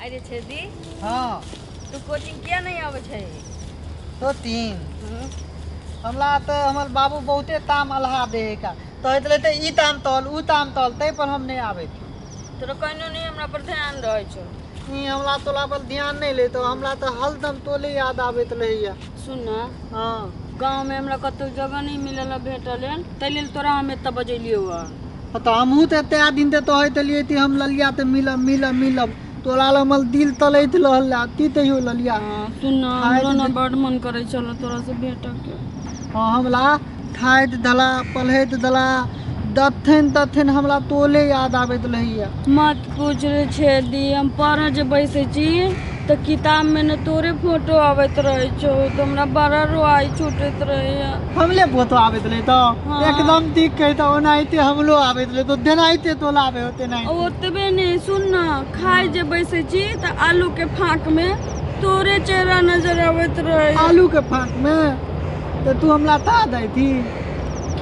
अरे छेदी। हाँ। तू कोचिंग किया नहीं आवे छै? तो तीन हमरा तऽ हमर बाबू बहुते ताम अल्हा दे का कहैत रहे तऽ ई ताम तल ऊ ताम तल ताहि पर हम नहि आबैत। तोरा कहिनो नहीं हमरा पर ध्यान रहै छौ। ई हमरा तोला पर ध्यान नहि ले तो हमरा तऽ हरदम तोले याद आबैत रहैया। सुन ना। हाँ। गाँव में हमरा कतौ जगह नहीं मिलल भेटल हन ताहि लेल तोरा हम एतऽ बजेलियौ हँ। तऽ हमहूँ तऽ एते दिन तऽ कहैत एलियै कि हम ललिया तऽ मिलब मिलब मिलब तोरा लग हमर दिल तलैत रहल ती तैयो ललिया। हाँ, सुन ना, हमरो ना बड मन करै छल तोरा से भेट के। हाँ, हमरा खाइत दला पढ़ैत दला दथन तथन हमरा तोले याद आबैत रहैया। मत पूछ रे छेदी, हम पढ़े जे बैसै छी तऽ किताब में ने तोरे फोटो आबैत रहै छौ तऽ हमरा बड़ा रोआई छूटैत रहैया। हमले फोटो आबैत रहे तो। हाँ। एकदम ठीक कही तो ओनाहिते हमलो आबैत रहे तो देनाहिते तोला आबे होते नहीं। ओतबे नहीं, सुन ना, खाय जे बैसै छी तऽ आलू के फाँक में तोरे चेहरा नजर आबैत रहे। आलू के फाँक में तऽ तू हमरा ता दैती।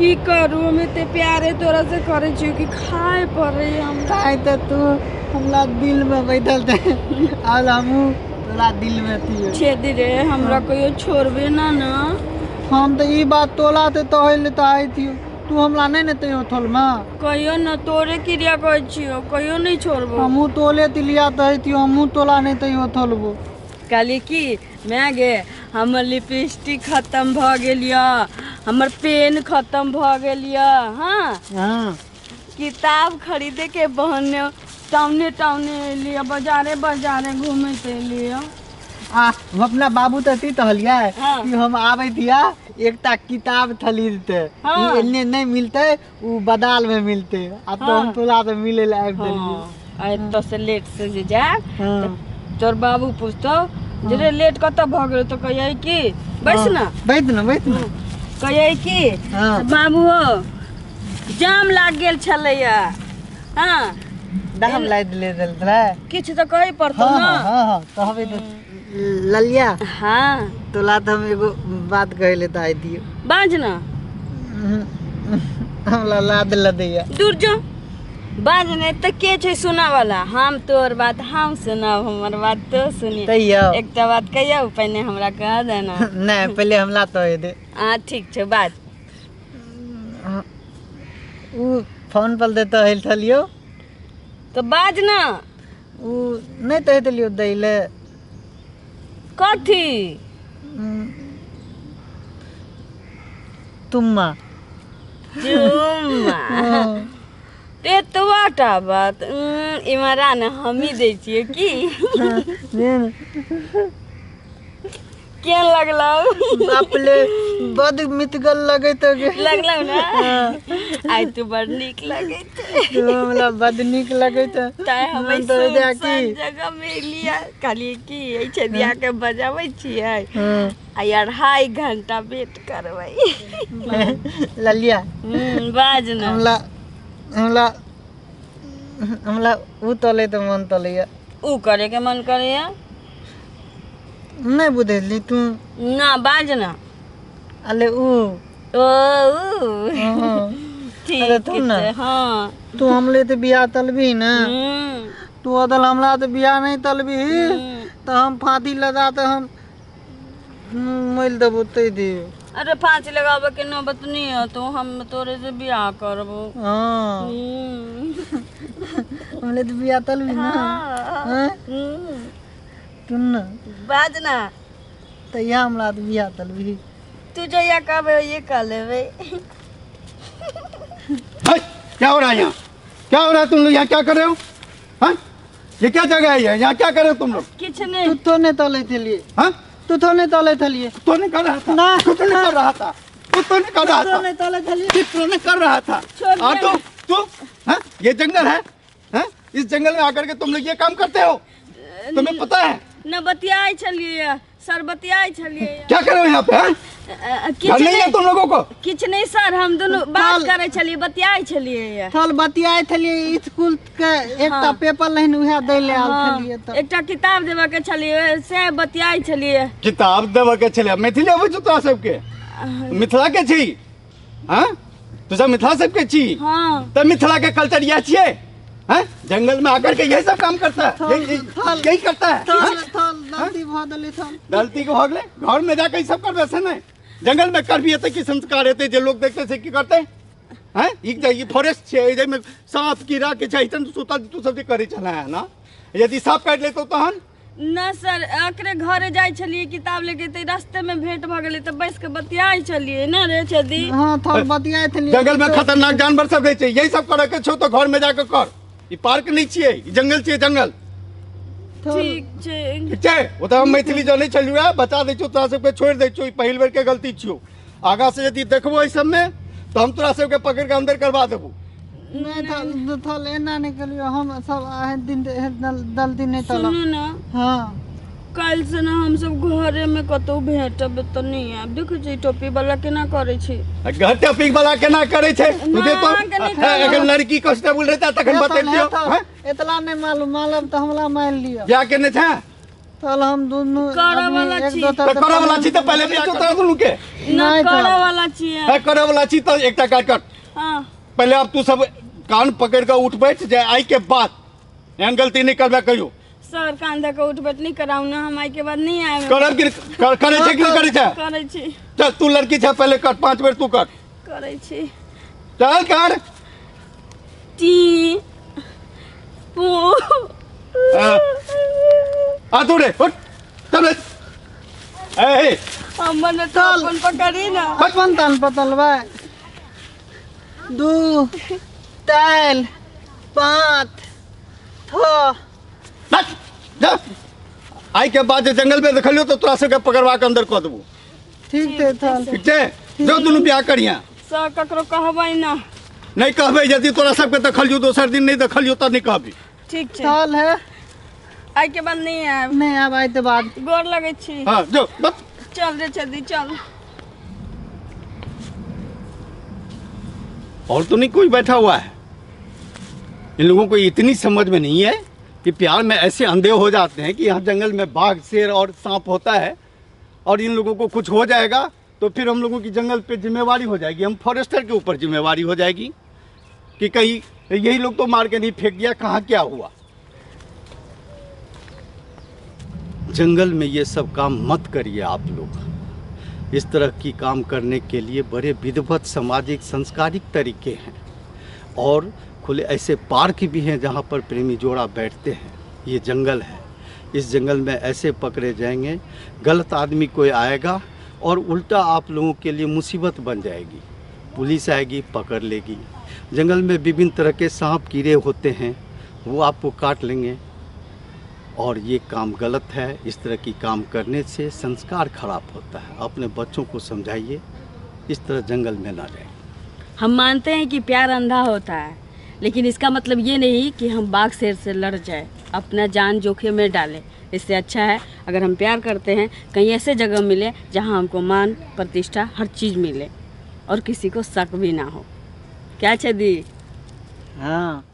की करू, हम एते प्यारे तोरा से करै छियौ कि खाय पड़ै हमरा। ताहि तऽ तू हमरा दिल में बैठल थे और हमहूँ तोरा दिल में थी। छेदी रे, हमरा कहियो छोड़बे ना ना। हम तऽ ई बात तोला तऽ कहै लए तऽ आइ थियौ, तू हमरा नहि ने तैयो थोलमे। कहियो न तोरे क्रिया कहै छियौ, कहियो नहीं छोड़बो। हमहूँ तोले तिलिया कहै थियौ, हमहूँ तोला नहि तैयो थोलबो। कहली कि my गे, हमर लिपस्टिक खत्म भऽ गेल यऽ, हमर पेन खत्म भऽ गेल यऽ। हाँ। हाँ। किताब खरीदे के बहाने टाउने टाउने एलियै, बाजारे बाजारे घूमैत एलियै। आ हम अपना बाबू तऽ की कहलियै। हाँ। कि हम आबैत हिया एकटा किताब खरीदते। हाँ। ई एन्ने नहि मिलतै, उ बदाल में मिलते। आ तो हम हाँ। तोला तऽ मिले लए आबि देलियै। हाँ। आ एतऽ से लेट से जे जायब। हाँ। तोर बाबू पूछतौ जे रे लेट कतऽ भऽ गेल, तऽ कहियै कि बैस ना। बैठ ना, बैठ ना। कहियै कि हाँ। बाबू हो, जाम लाग गेल छलैया। हाँ। दाम लादि ले देल रहे। किछु तऽ कहै पड़तौ हाँ, ना। हाँ, हाँ, हाँ, कहबै तऽ ललिया। हाँ। तोला तऽ हम एगो बात कहै लए तऽ आइ दियौ। बाज ना। हमरा लाद लदैया। दूर जो, बाज नहि तऽ के छै सुनऽ वाला? हम तोर बात हम सुनब, हमर बात तो सुनी। तैयो। एकटा बात कहियौ, पहिने हमरा कह देना। नहि, पहिले हमरा कहि दे। हाँ ठीक छै, बाज। उ फोन पर देते हल छलियौ। तऽ बाज ना। उ नहि कहैत रहियौ दै लए। कथी? तुम्मा। चुम्मा? एतबा टा बात इमरा ने हमही दै छियै की। केहन लगलौ? बापले, बड मितगल लगैत गे। लगलौ ना? आइ तू बड़ नीक लगैत। तू हमरा बड नीक लगैत। तैं हम मन तऽ होइए सुनसान की जगह मे एलियै, कहलियै कि एहि छेदिया के बजाबै छियै हाँ। आ 2.5 घंटा वेट करबै। ललिया। बाज ना। हमरा हमरा हमरा उ तले तऽ मन तलैया। उ करे के मन करैया? नहि बुझली तू। ना, बाज ना। अले उ। ओ उ। हाँ। ठीक। अरे तू ना। छै, हाँ। तू हमले तऽ बियाह तलबी ने। तू अदल हमरा तऽ बियाह नहि तलबी तऽ हम फांसी लगा तऽ हम मरि देबो तै दे। अरे फांसी लगाबे के नौबत नहीं है तो हम तोरे से बियाह करबो। हाँ। हमले तऽ बियाह तलबी ना। हाँ। हाँ? तू ना। बाज ना। तहिया हमरा तऽ बियाह तलबी। तू जहिया कहबे ये कह लेबे। है, क्या हो रहा है यहाँ? क्या हो रहा है? तुम लोग यहाँ क्या कर रहे हो? हाँ, ये क्या जगह है ये? यहाँ क्या कर रहे हो तुम लोग? किछु नहीं। तू तो नहीं तले थलिए। हाँ? तू तो नहीं तले थलिए। तू नहीं कर रहा था। ना। तू तो नहीं कर रहा था। तू तो नहीं कर रहा तू तो था। नहीं तले थलिए। तू तो नहीं कर रहा था। छोड़ हाँ, दे। तू तू हाँ, ये जंगल है, हाँ? इस जंगल में आकर के तुम लोग ये काम करते हो? तुम्हें पता है? न बतियाई छलिए सर, बतियाई छलिए। क्या कर रहे हो यहाँ पे, हाँ? किछु घर नहीं है नहीं। तुम लोगों को? किछु नहीं सर, हम दोनों बात चल। करै छलिए, बतियाई छलिए। थल बतियाई थलिए, स्कूल के एकटा हाँ। पेपर लहिन उहे दै ले आयल हाँ, छलिए तऽ। एकटा किताब देबऽ के छलिए से बतियाई छलिए। किताब देबऽ के छलै? मैथिली अबै छौ तोरा सबके? मिथिला के छी? हाँ, तू सब मिथिला सबके छी? हाँ। तऽ मिथिला के कल्चर इएह छियै? हाँ, जंगल में आकर के यही सब काम करता है, यही करता है। गलती भऽ गेलै थल। गलती के भऽ गेलै, घर में जाके ई सब करबै से नहि, जंगल में करबी हेतै कि संस्कार हेतै, जे लोग देखते से की करतै? हैं, ई फॉरेस्ट छै, एहिमे सांप कीड़ा के छै, तहन सुतल तू सब जे करै छलै है ना, यदि सांप काटि लेतौ तहन? न सर, एकरे घरे जाइ छलियै किताब लेके, तऽ रास्ते में भेंट भऽ गेलै तऽ बैस के बतियाइ छलियै ना रे छदी। हाँ थल बतियाइ छलियै। जंगल में खतरनाक जानवर सब रहै छै, यही सब करे के छौ तो घर में जाके कर। ई पार्क नहीं छियै, ई जंगल छियै, जंगल। ठीक छै, ठीक छै। ओ तऽ हम मैथिली जनै छलियै, बचा दै छियौ तोरा सबके, छोड़ि दै छियौ, ई पहिल बेर के गलती छियौ। आगाँ से यदि देखबो एहि सबमे तऽ हम तोरा सबके पकड़ि के अंदर करवा देबो। नहीं थल थल एना नहीं करियो, हम सब एहन दिन गलती नहीं तलब। सुनू ना, हाँ काल्हि से ना हम सब घरे में कतौ भेटब तऽ नहीं आयब। देखै छी टोपी वाला केना करै छै, घर टोपी वाला केना करै छै? तुझे तो अगर लड़की कांस्टेबल रहता तखन बतैतियौ। एतला नहीं मालूम, मालूम तऽ हमरा मानि लिअ। बियाह केने छै? तल हम दुनू करऽ वाला छी। तऽ करऽ वाला छी तऽ पहिले बियाह तोरा दुनू के ना करऽ वाला छी। करऽ वाला छी तऽ एकटा काज कर। हाँ पहले अब तू सब कान पकड़ के उठ बैठ जाए, आई के बाद एहन गलती नहीं करबे कहियो। सर कान धऽ के उठ बैठ नहीं कराउ ना, हम आई के बाद नहीं आएब। करब कि करै छै कि नहीं करै छै? करै छी। चल तू लड़की छै, पहले कर, 5 बेर तू कर। करै छी। चल कर। टी पू आ तू रे उठ चल रे। ए हमर ने तो अपन पकड़ी ना। अपन तान पतलबै। 2 3 5 6 जा। आई के बाद जे जंगल में देखलियो तो तोरा सबके पकड़वा के अंदर कऽ देबो। ठीक छै थल। ठीक छै, जो दुनू बियाह करिया। सर ककरो कहबै ना। नहीं कहबै, यदि तोरा सबके देखलियो दोसर दिन नहीं देखलियो तऽ नहीं कहबी। ठीक छै। चल है, आई के बाद नहीं आयब। नहीं आयब आई के बाद। गोर लगै छी। हाँ जो बस। चल रे चदी चल। और तो नहीं कोई बैठा हुआ है? इन लोगों को इतनी समझ में नहीं है कि प्यार में ऐसे अंधे हो जाते हैं कि यहाँ जंगल में बाघ शेर और सांप होता है, और इन लोगों को कुछ हो जाएगा तो फिर हम लोगों की जंगल पे जिम्मेवारी हो जाएगी, हम फॉरेस्टर के ऊपर जिम्मेवारी हो जाएगी कि कहीं यही लोग तो मार के नहीं फेंक दिया, कहाँ क्या हुआ। जंगल में ये सब काम मत करिए आप लोग। इस तरह की काम करने के लिए बड़े विधिवत सामाजिक संस्कारिक तरीके हैं, और खुले ऐसे पार्क भी हैं जहाँ पर प्रेमी जोड़ा बैठते हैं। ये जंगल है, इस जंगल में ऐसे पकड़े जाएंगे, गलत आदमी कोई आएगा और उल्टा आप लोगों के लिए मुसीबत बन जाएगी। पुलिस आएगी पकड़ लेगी। जंगल में विभिन्न तरह के सांप कीड़े होते हैं, वो आपको काट लेंगे, और ये काम गलत है। इस तरह की काम करने से संस्कार खराब होता है। अपने बच्चों को समझाइए, इस तरह जंगल में ना जाए। हम मानते हैं कि प्यार अंधा होता है, लेकिन इसका मतलब ये नहीं कि हम बाघ शेर से लड़ जाए, अपना जान जोखिम में डालें। इससे अच्छा है अगर हम प्यार करते हैं कहीं ऐसे जगह मिले जहां हमको मान प्रतिष्ठा हर चीज़ मिले और किसी को शक भी ना हो। क्या छदी? हाँ।